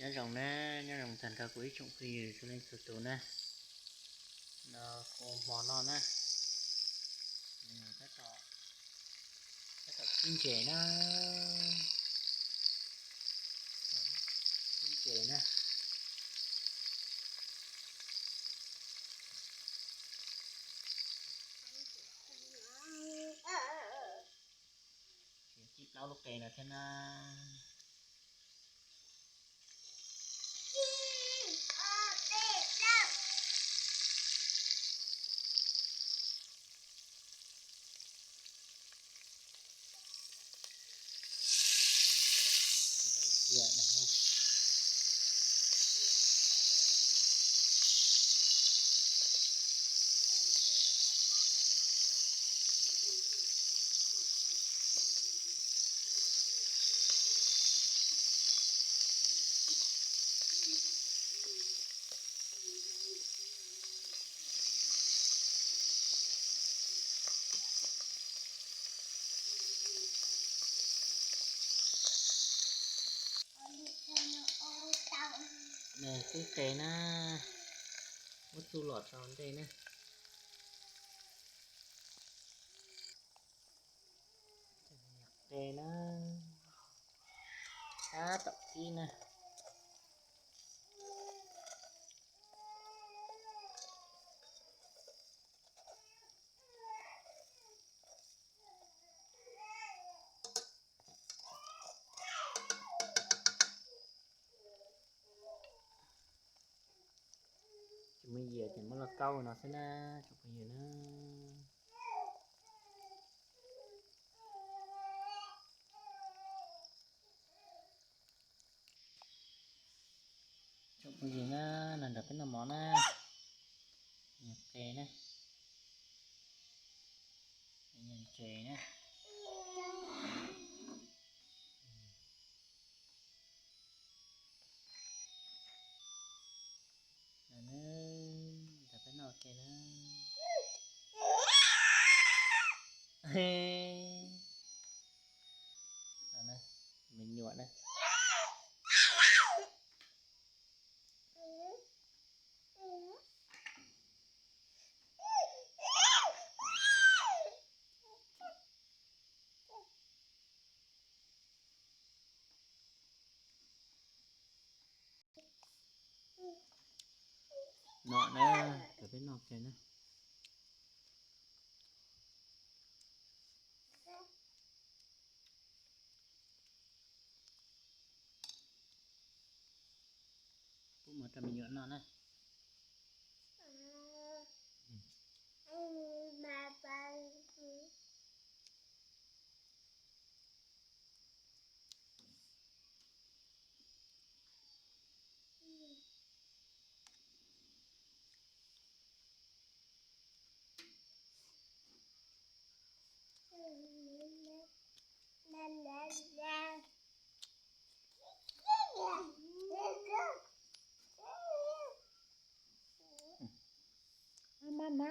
Nyob zoo na, nyob zoo tag nrho kuv ib tsoom phooj ywg txhua leej txhua tus na. No kuv hmo no na, tab tom, tab tom kib ntses na, kib ntses na. Kib plaub lub qe no thiab na. Kib qe na, muab txuj lom rau ntej na. Qe na, tab tom kib na. Tsis muaj yias ces muab los kaub no xwb na, tsoom phooj ywg na. Tsoom phooj ywg na, los nrog peb noj mov na, nyuam qe na, nyuam ntses na. Nrog peb noj ua ke na. Me nyuam na. No na, cov peb noj ke na. Pub mov rau me nyuam noj na. Mama.